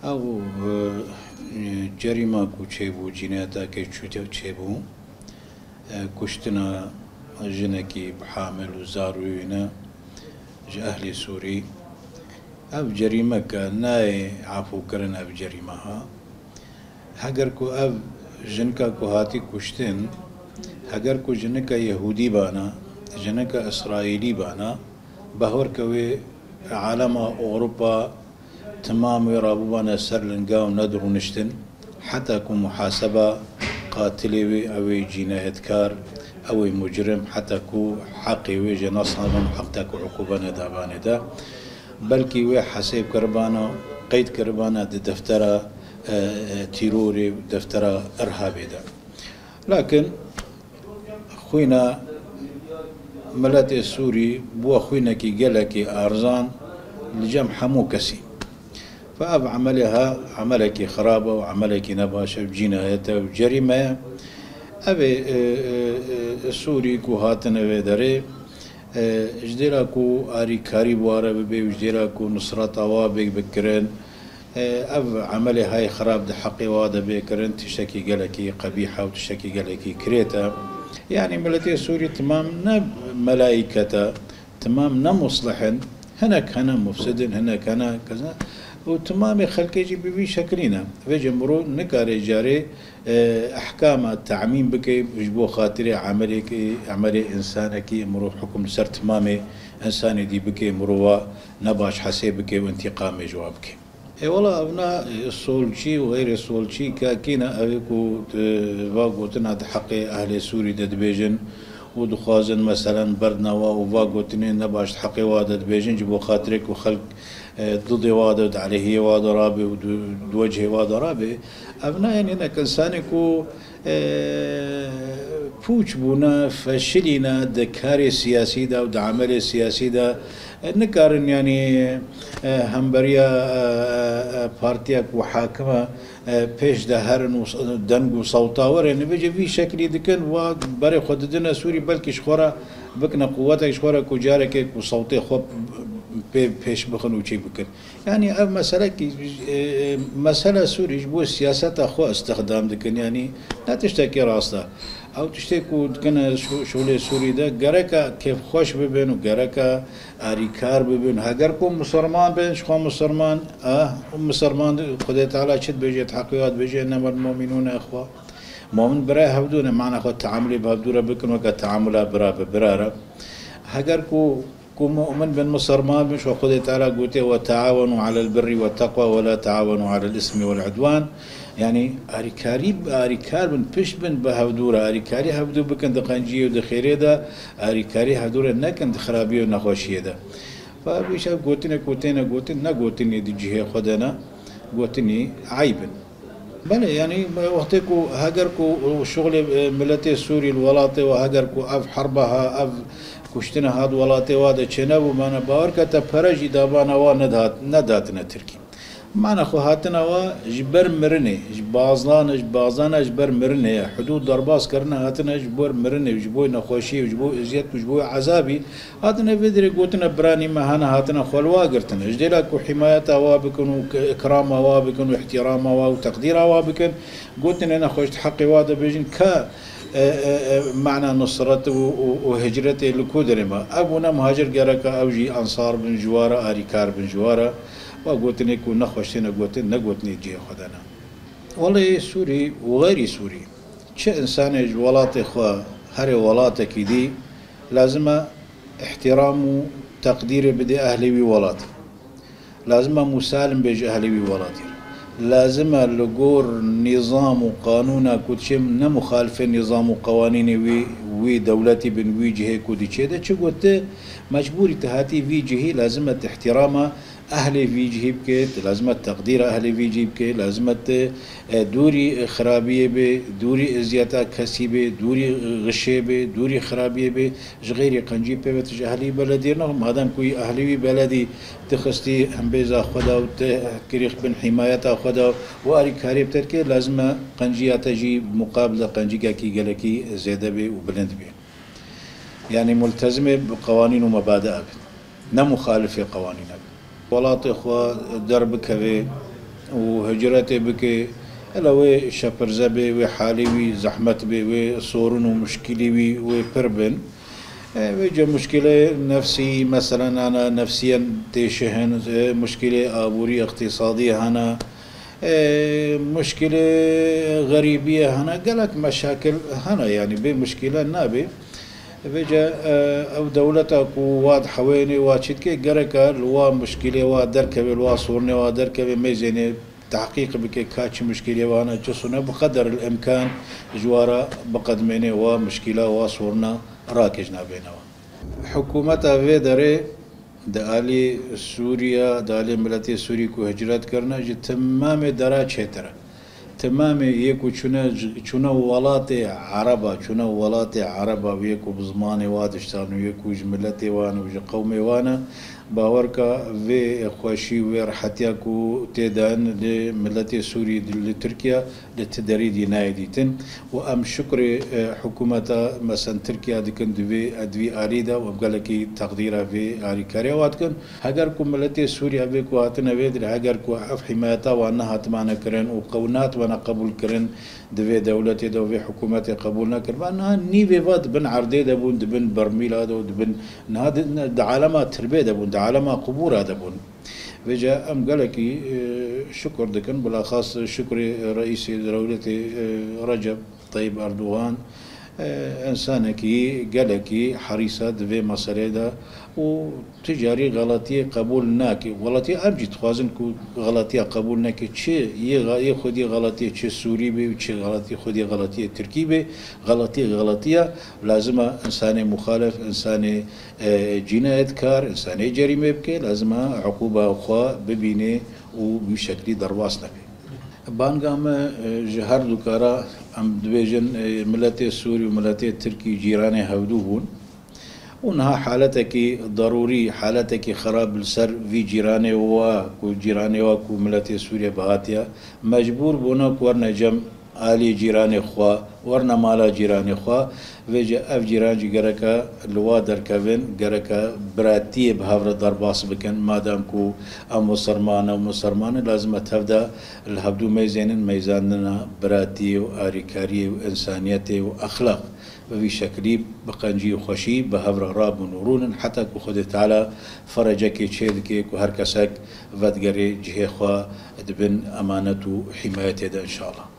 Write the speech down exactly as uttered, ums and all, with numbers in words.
Ew, e, cerîma ku çêbû, cînayeteke çû çêbû, e, kuştina jinekî bi hamil û zarûyê ne ji ehlê Sûrî. Ev cerîmeke nayê efûkirin ev cerîma ha. Heger ku ev jinka ku hatî kuştin, heger ku jinike Yehûdî bana, jinike Îsraîlî bana, behor ke wê alema Ewropa Timam wê rabûbane ser linga û nedirûniştin, heta ku muhaseba qatilê wê, ew ê cînayetkar, ew ê mucrim, heta ku heqê wê jê nesabin, heta ku uqûbe nedabane de. Belkî wê hesêb kiribana, qeyd kiribana di deftera, e, e, tîrorê û deftera irhabê de. Lakin xwîna miletê Sûrî bûye xwînekî gelekî erzan li cem hemû kesî. Fe ev emelê ha emelekî xirab e û emelekî nebaş e û cînayet e û cerîme ye. Ev ê, e, e, e, Sûrî ku hatine vê derê, e, ji dêra ku arîkarî bi wa re bibe û ji dêra ku nusreta wa bê bikirin, Ev emelê hay xirab di heqê wa de bê kirin, tiştekî gelekî qebîh e û tiştekî gelekî kirêt e. Yanî miletê Sûrî timam ne melaîket e, timam ne muslih in, hinek hene mufsid in, hinek hene keza û timamê xelkê jî bi vî şekilî ne. Vê jî mirov nikare carê, e, ehkama temîm bike ji bo xatirê emelekî, emelê însanekî mirov hukm li ser timamê însanê dî bike, mirova nebaş hesê bike û întîqamê ji wa bike. Ê wela evna, e, solçî û xeyrê solçî ka kî ne, ev ê ku, e, va gotina di heqê ehlê Sûrî de dibêjin û dixwazin meselen berdine wa û va gotinê nebaş di heqê wa de dibêjin, ji bo xatirê ku xelk, e, didê wa de, di aleyhiyê wa de rabe û di, di wecihê wa de rabe. Evna, yanî hinek însanê ku e, pûç bûne, feşilîne di karê siyasî de û di emelê siyasî de, e, nikarin, yanî, e, hemberiya, e, e, partiya ku hakim e, e, pêş de herin û s-, deng û sewta werin. Vêce vî şekilî dikin, wa berê xwe didine Sûrî, belkî ji xwe re bikine quwetek ji xwe re ku carekê ku sewtê xwe pê, pêş bixin û çêk bikin. Yanî ev meselekî, e, mesele Sûrî ji bo siyaseta xwe îstixdam dikin, yanî ne tiştekî rast e. Ew tiştê ku dikine şo-, şolê Sûrî de gereka kêfxweş bibin û gereka arîkar bibin. Heger ku misilman bin, ji xwe misilman, eh, û misilman di-, Xwedê Teala çi dibêje, di heqê wa dibêje, "Ennemel mu'minûne ihwe." Momin birayê hevdû ne, mana xwe teamulê bi hevdû re bikin weke teamula bira bi bira re. Heger ku Ku mu'min bin, misilman bin, ji Xwedê Teala gotiye, "Ve taawenu alel birri ve teqwa ve la taawenu alel ismi vel udwan." Yanî arîkarî, arîkar bin, pişt bin bi hevdû re, arîkarî hevdû bikin di qenciyê û di xêrê de, arîkarî hevdû re nekin di xirabiyê û nexweşiyê de. Ve vî şev gotinê ku têne gotin, ne gotinê di cihê xwe de ne, gotinê eyb in. Belê, yanî wextê ku heger ku şixulê, e, miletê Sûrî li welatê we, heger ku ev herba ha, ev kuştina ha di welatê wa de çênebû, mana bawer ke te pere jî dabana wa nedat-, nedatine Tirkî. Mana xwe hatina wa ji ber mirinê, ji bazana, ji bazana ji ber mirinê ye. Hudûd derbas kirine hatine ji ber mirinê, ji bo nexweşiyê, ji bo eziyet û ji bo ezabî. Hatine vê derê gotine, biranî me hene hatine xwe li wa girtine. Ji dêla ku himayeta wa bikin û k-, ikrama wa bikin û ihtirama wa û teqdîra wa bikin, gotine nexweş di heqê wa de bêjin ka, e, e, e, mana nusret û, û, û hicretê li ku derê me. Ev bûne muhacir, gereka ew jî ensar bin ji wa re, arîkar bin ji wa re. Wa gotinê ku nexweş têne gotin, ne gotinê cihê xwe de ne. Welê Sûrî û xeyrî Sûrî. Çi însanê ji welatê xwe herê welatekî dî, lazim e îhtîram û teqdîrê bidê ehlê wî welatî. Lazim e musalim bê ji ehlê wî welatî re. Lazim e li gor nîzam û qanûna ku diçe ne muxalifê nîzam û qewanînê wî, wî dewletî bin, wî cihê ku diçe de çi gote, mecbûrî tu hatî vî cihî, lazim e tu îhtîrama ehlê vî cihî bike, tu lazim e teqdîra ehlê vî cihî bike, lazim e tu, e, dûrî xirabiyê bê, dûrî eziyeta kesî bê, dûrî xişê bê, dûrî xirabiyê bê, ji xeyrî qencî pê ve tu ji ehlî beledî ne. Madem ku ehlî wî beledî tu xistî hembêza xwe de û tu kirî bin hîmayeta xwe de û arîkariyê bi te dike, lazim e qenciya te jî muqabil de qencîkekî gelekî zêde bê û bilind bê. Yanî multezimê bi qewanîn û mebadî bin, ne muxalifê qewanîne bin. Welatê xwe derbikevê, û hicretê bike, hela wê şepirze bê, wê halê wî zehmet bê, wê sorun û muşkilî wî wê pir bin. E, vêca muşkilê nefsî, meselen, hene, nefsiyen têşihin, e, muşkilê aborî, iqtîsadî hene, e, muşkilê xerîbiyê hene, gelek meşakil hene, yanî bê muşkile nabe. Vêca, e, ew dewleta ku wa dihewênê, wa çî dike, gereka li wa muşkilê wa derkeve, li wa sorunê wa derkeve, mêzênê tehqîq bike ka çi muşkilê wan e, çi sone bi qeder el imkan ji wa re biqedmêne, wa muşkila, wa soruna rakej nabênewa. Hikûmeta vê derê di alî Sûriya, di alî miletê Sûrî ku hicret kirine, ji timamê dera çêtir e. Timamê yê ku çûne, çûne welatê Ereba, çûne welatê Ereba, yê ku bi zimanê wa diştan û yê ku ji miletê wan û ji qewmê wan e, bawer ka vê xweşî û vê rehetiya ku tê de in li miletê Sûrî, li Tirkiye, li ti derî dî nayê dîtin. Û em şukrê, e, hikûmeta, mesen, Tirkiye dikin di vê, di vî alî de û em gelekî teqdîra vê alîkariya wa dikin. Heger ku miletê Sûrî, evê ku hatine vê dirê, heger ku ev hîmayeta wan nehatibane kirin û qew-, nehatibane qebûl kirin di vê dewletê de û vê hikûmetê qebûl nekiriba, niha nîvê va di bin erdê de bûn, di bin bermîla de û di bin, niha di, di alema tirbê de bûn, di alema qubûra de bûn. Vêca em gelekî, e, şukur dikin, bilaxas şukrê reîsê dewletê, e, Recep Tayyip Erdogan, e, însanekî gelekî herîs e di vê meseleyê de û tu carî xeletiyê qebûl nake. Xeletiyê em jî dixwazin ku xeletiya qebûl neke. Çi yê xe-, yê xwedî xeletiyê çi Sûrî be û çi xeletî xwedî xeletiyê Tirkî be, xeletî xeletiya, lazim e însanê muxalif, însanê, e, cînayetkar, însanê cerîmê bike, lazim e uqûba xwe bibîne û bi wî şeklî derbas nebe. Banga me, e, ji her du kara, em dibêjin, e, miletê Sûrî û miletê Tirkî cîranê hevdû bûn. Û niha haletekî derûrî, haletekî xerab li ser vî cîranê wa ku, cîranê wa ku miletê Sûriyê bihatiye, mecbûr bûne ku werne cem alî cîranê xwe, werne mala cîranê xwe. Vêca ev cîran jî gereke li wa derkevin, gereke biratiyê bi hev re derbas bikin. Madem ku ew musilman e, ew musilman e, lazim e tev de li hevdû mêzênin, mêzandina biratiyê û arîkariyê û însaniyetê û exlaq. Bi vî şeklî bi qencî û xweşî bi hev re rabûn û rûnin, heta ku Xwedê Teala ferecekê çêdike ku her kesek vedigerê cihê xwe di bin emanet û hîmayetê de, înşallah.